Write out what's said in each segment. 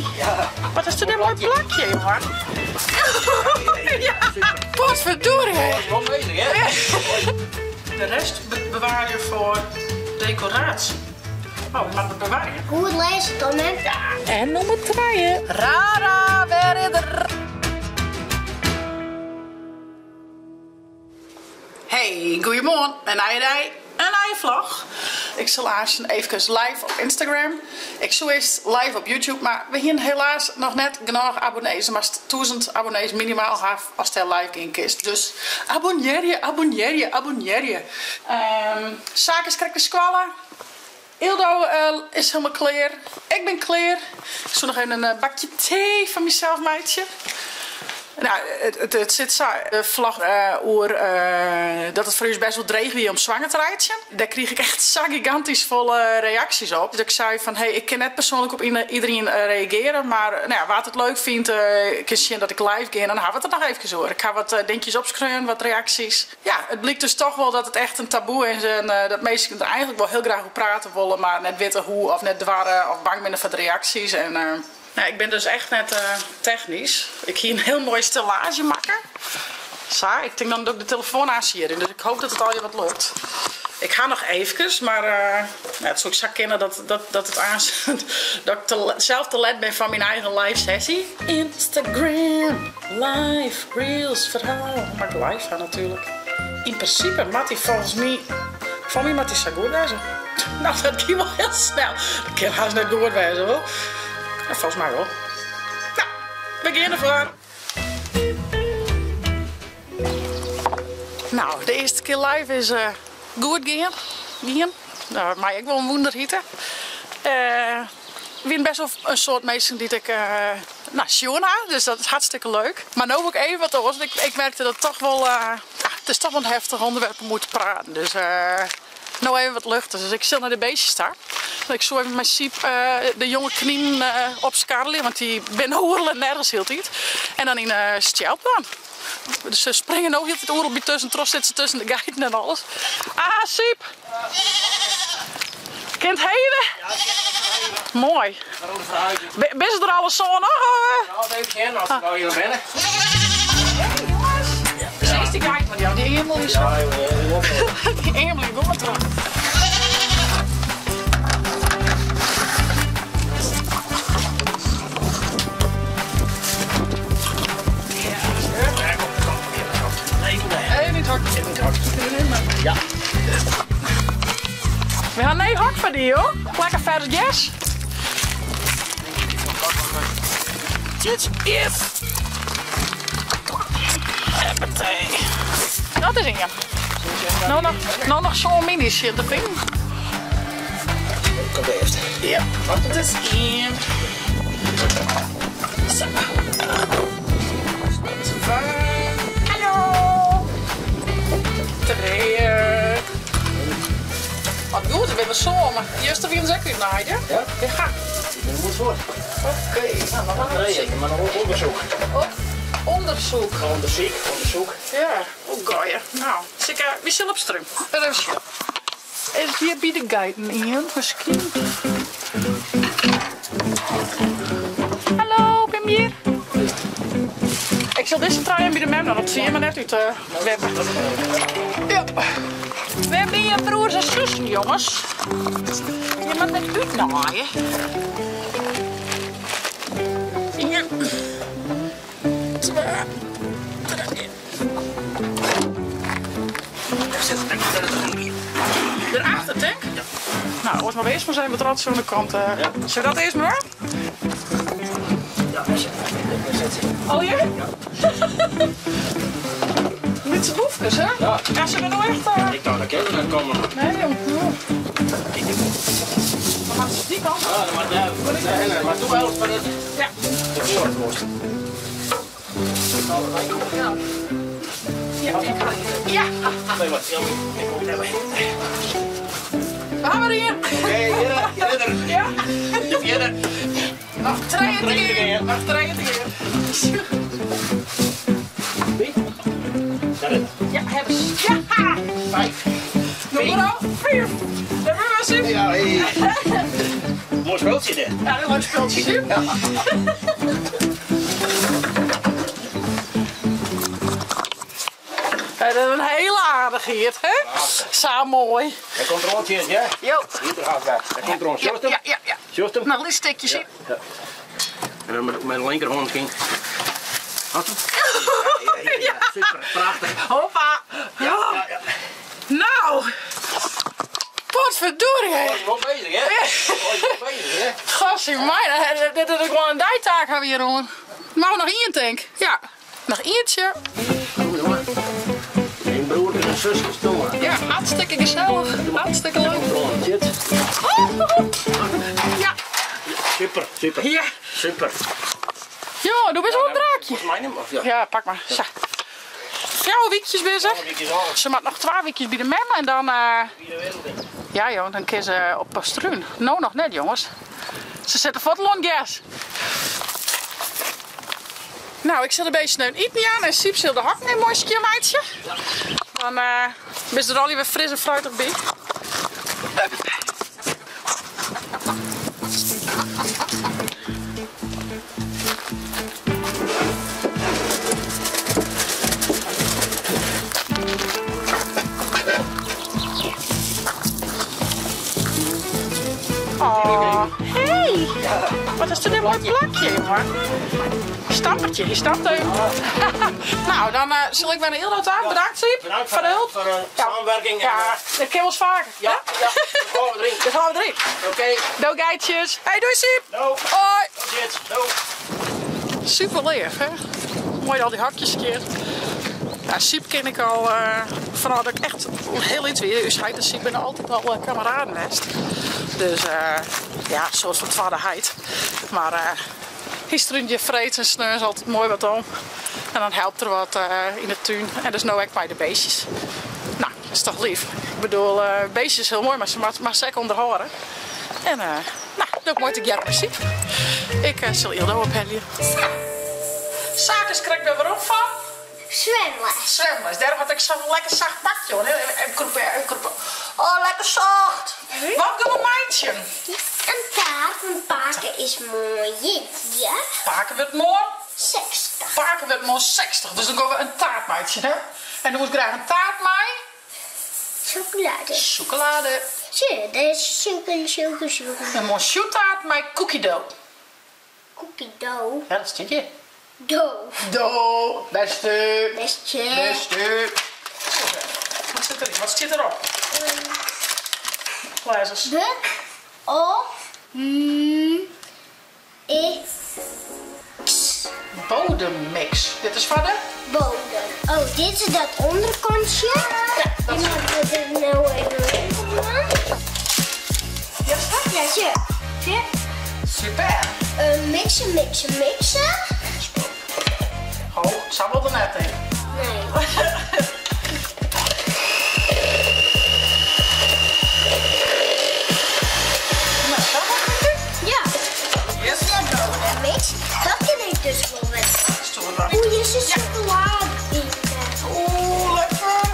Hey, wat is dit in moai plakje, jongen. Ja, potverdorie. Wel bezig, hè? De rest bewaar je voor decoratie. Oh, maar we bewaren. Goed lezen, Tom, hè? Ja. En nummer 2. Rara, waar is er? Hey, goedemorgen. Een nije dei, een nije vlog. Ik zal aanstaan even live op Instagram. Ik zou eerst live op YouTube, maar we hebben helaas nog net genoeg abonnees. Maar 1000 abonnees minimaal have als het live ging kist. Dus abonneer je, abonneer je, abonneer je. Zaken is de squallen. Ildo is helemaal klaar. Ik ben klaar. Ik zoek nog even een bakje thee van mezelf, meidje. Nou, het zit zo. De vlog oer dat het voor u best wel dreig wie om zwanger te rijden. Daar kreeg ik echt zo gigantisch volle reacties op. Dus ik zei van, hey, ik kan net persoonlijk op iedereen reageren. Maar wat het leuk vindt, ik kan zien dat ik live ga en dan hebben we het er nog even over. Ik ga wat dingetjes opschrijven, wat reacties. Ja, het blijkt dus toch wel dat het echt een taboe is en dat mensen er eigenlijk wel heel graag over praten willen, maar net weten hoe of net dwarren of bang zijn voor de reacties. En ik ben dus echt net technisch. Ik hier een heel mooi stellage maken. Zo, ik denk dan dat ik de telefoon aan zie hierin, dus ik hoop dat het al je wat lukt. Ik ga nog eventjes, maar het zou ik zo kennen dat het aan dat ik zelf te let ben van mijn eigen live sessie. Instagram, live, reels, verhaal. Maar ik live ga natuurlijk. In principe moet hij volgens mij, van mij moet hij zo goed wezen. Nou, dat ging wel heel snel. Dat kan haast net goed wezen, hoor. Ja, volgens mij wel. Nou, we gaan ervoor. Nou, de eerste keer live is goed gaan. Gaan. Nou, maar ik wil een wonder hieten. Ik ben best wel een soort mensen die ik schoon had, dus dat is hartstikke leuk. Maar nu ook even wat anders. Ik merkte dat toch wel, ja, het is toch wel een heftig onderwerp om moeten praten. Dus nou even wat luchten. Dus ik zit naar de beestjes daar. Ik zou even mijn siep de jonge knien opskarrelen, want die ben oerlen nergens heel tijd. En dan in Stjelp dan. Dus ze springen ook heel het oerl bij tussen, trots zitten ze tussen de geiten en alles. Ah, Siep! Kind heden? Ja, kind heden. Mooi. Waarom verhuizen? Ben ze er alles zo nog? Ja, dat even geen, als we nou hier binnen. Hey, jongens. Ja. Precies die geit, maar die Emel is zo. Ja, jongen, die wordt wel. Die Emel die wordt er. Ja. We gaan nee hok voor die, hoor. Lekker verder jazz. Tjits. Yes. Hoppatee. Dat is in, ja. Nou nog zo'n mini shit te vinden. Komt eerst. Ja, dat is één. Zo. Hallo. 3. Wat goed, we hebben zomer. Eerst of je een zak naaien? Ja? Ja. Ik ben goed voor. Oké, nou, dan gaan we Nee, zien. maar nog onderzoek. Oh, onderzoek. Onderzoek, onderzoek. Ja, oh goeie. Nou, zeker, wie zal op stroom? Dat is goed. Is hier bij de geiten in, misschien? Hallo, ben je hier? Ik zal deze trui bij de mem dan, dat zie je maar net uit de web. Ja. We hebben hier broers en zussen, jongens. Je moet net uitnaaien. 1, 2, 3. Erachter, denk ik? Ja. Nou, als maar eerst maar zijn we trots aan de kant. Ja. Zullen we dat eerst maar? Ja, zet ze. Oh ja? Ja. Niet zo boefjes, hè? Ja. Ja, ze zijn nou echt Ik dacht dat kinderen komen. Nee, jong. Kijk, dit. Maar het is die kant. Ja, maar daar, nee, nee, maar doe wel van het. Ja. Dat soort worst. Ja. Ja, ik ga hier. Ja. Nee, maar ik kom niet bij. We gaan maar hier. Oké, hier, hier. Ja. Hier. Nog 3 Drie keer. keer. Nog 3 keer. Daar is. Ja, hebben ze. Ja. 5. Nummer 5. Daar ben we, Siep. Ja, hey. Mooi spultsje dit. Ja, een leuk spultje, Siep. Ja, dat is een hele aardige hier, hè? Zo mooi. Hij komt er rond hier, ja? Jo. Hier gaat weg. Hij komt er rond. Ja, ja, ja, ja. Nog een stukje, Siep. Ja. En dan met mijn linkerhand ging. Had hem? Ja, ja, ja, ja. Super, prachtig. Hoppa. Ja, ja, ja. Nou. Potverdorie, hè. Was wel bezig, hè? Was wel bezig, hè? Gassie, mij, dit is gewoon een dijtaak hebben we hier, jongen. Maar nog één, denk ik. Ja, nog eentje. Kom, jongen. Een broer en een zus gestolen. Ja, hartstikke gezellig. Hartstikke leuk. Zit. Ja. Super, super. Ja. Super. Jo, doe best wel een draakje. Volgens mij hem, of ja? Ja, pak maar. Zo. 4 weekjes bezig. 4 weekjes al. Ze maakt nog 2 weekjes bij de mem en dan... Wie de wereld in. Ja joh, dan kun ze op pastruun. Nou nog net jongens. Ze zetten voor het gas. Nou, ik zet een beetje een eten aan en Siep zal de hak in een mooi meidje. Ja. Dan is er al weer fris en fruitig bij. Oh, hey! Wat is dit een mooi plakje, jongen. Stampertje, je stapt even. Nou, dan zal ik bij de Ildo aan. Bedankt, Siep. Bedankt voor de hulp. Voor de samenwerking. Ja, dat kennen we ons vaker. Ja, ja. Dat gaan we erin. Dat gaan we erin. Oké. Doei, geitjes. Hey, doei, Siep. Doei. Hoi. Tot ziens. Doei. Super lief, hè? Mooi al die hakjes keer. Ja, Siep ken ik al vanaf dat ik echt heel iets weer. U schijnt en Siep ben altijd al kameraden geweest. Dus ja, een soort van tweede. Maar gisteren je vreet en sneu is altijd mooi wat om. En dan helpt er wat in de tuin. En dus nou ook bij de beestjes. Nou, dat is toch lief. Ik bedoel, beestjes is heel mooi, maar ze maar zeker onderhoren. En nou, dat ook mooi te gaan met Siep. Ik zal Ildo ophellen. Zaken krijg ik weer waarom van? Zwemles. Zwemles. Daarom had ik zo'n lekker zacht pakje, hoor. Even kroepen, even kroepen. Oh, lekker zacht. Wat doen we meidje? Een taart, een paken is mooi, ja. Paken wordt mooi? 60. Paken wordt mooi 60. Dus dan gaan we een taart meidje, hè? En dan moet ik graag een taart mee. Chocolade. Chocolade. Zie, dat is suiker, suiker, suiker. Een monsieur taart met cookie dough. Cookie dough? Ja, dat is dit. Dough. Dough. Beste. Beste. Beste. Wat zit erin? Wat zit erop? Glazers. B, O, M, E, X. Bodemmix. Dit is van de? Bodem. Oh, dit is dat onderkantje. Ja, dat is het. Ik moet het nou even open doen. Ja, staat? Ja, zie. Zie. Super. Mixen, mixen, mixen. Oh, het zou wel er net in. Nee. Nou, dat was het. Ja. Yes, nou. Mix, dat ken ik dus wel wel. Stoer dan. Oeh, hier zit chocolade in. Oeh, lekker.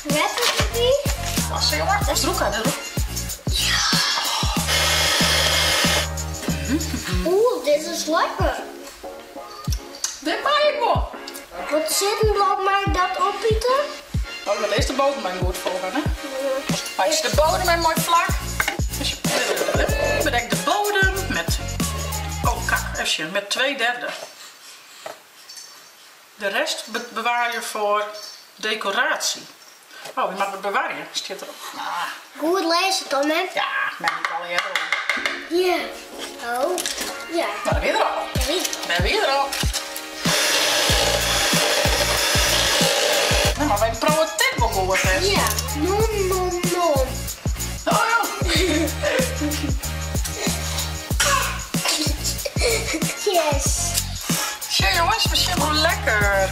Lekker, baby. Wassen, jongen. Dat is roek, hè? Dat is roek. Ja. Oeh, dit is lekker. Dit maak ik wel. Wat zit er op mij dat opeten? Oh, dat is de bodem mijn goed voor, hè? Maar is de bodem en mooi vlak. Dus je bedek de bodem met, oh kak, even, met 2/3. De rest bewaar je voor decoratie. Oh, je mag het bewaren, zit erop. Ah. Goed lezen dan, hè? Ja, maar niet al eerder al. Ja. Oh, ja. Nou, dan weer er al. Ja, Dan weer er al. Nou, maar wij proeven dit wel goed, hè? Ja. Nom, nom, nom. Oh, ja. Yes. Tja, jongens, we zijn wel lekker.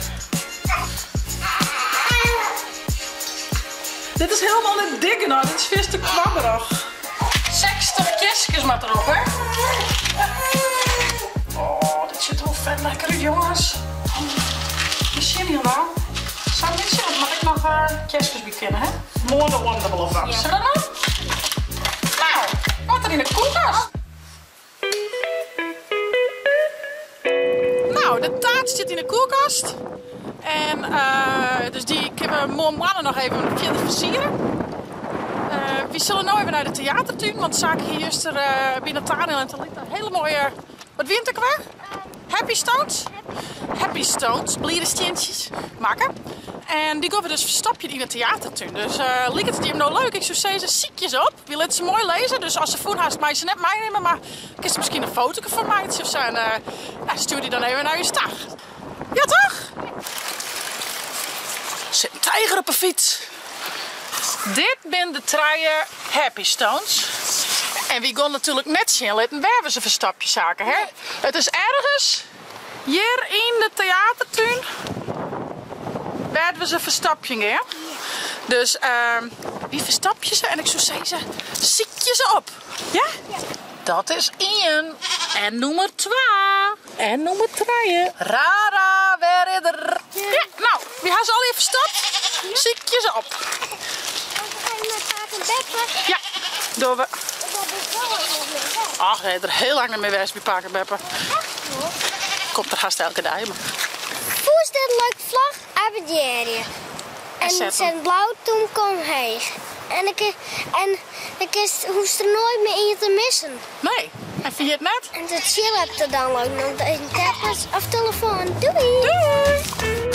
Dit is helemaal niet dikke, nou. Dit is veel te kwabberig. 60 kistjes maar erop, hè? Oh, dit zit wel vet lekker uit, jongens. We zien hier nou. Zou ik niet zeggen, mag ik nog kerskes by kinne, hè? Moarn de oaren der wol op dwaan. Sille we dat dwaan? Nou, wat der yn de koelkast? Nou, de taart stiet yn de koelkast. En dus dy kinne we moarn noch even fierder fersiere. Wy sille no even nei de teatertún, want Sake hie juster by Nathaniel en Talitha hele moaie, wat wiene it ek wer? Happy Stones? Happy Stones, bliere stientsjes, makke. En dy gean we dus ferstopjen yn de teatertún. Dus liket it jim no leuk, ik soe sizze, sykje se op. Wy litte se moai lizze, dus ast se fûn hast, mei se net meinimme, mar kinst der miskien in fotoke fan meitsje of sa en stjoer dy dan even nei ús ta. Ja toch? Sit in tijger op 'e fyts. Dit binne de trije Happy Stones. En wy gean natuerlik net sjen litten wêr we se ferstopje, Sake, hè? It is ergens hjir yn de teatertún wêr't we se ferstopjen gean. Dus wy ferstopje se en ik soe sizze, sykje se op. Ja? Dat is ien. En nûmer twa. En nûmer trije. Rara, wêr is er? Ja, nou, wy ha se allegear ferstopt. Sykje se op. Ja, dogge we. Ach, hy is der hiel lang net mear west by pake en beppe. Komt der hast elke dei. Mar. Fûnst dit in leuk vlog? Abonnearje. En set blau tûmke omheech. En en dan kinst hoechst der noait mear ien te missen. Nee, en ferjit net. En de tsjil app te downloaden op de tablet of telefoan. Doei! Doei!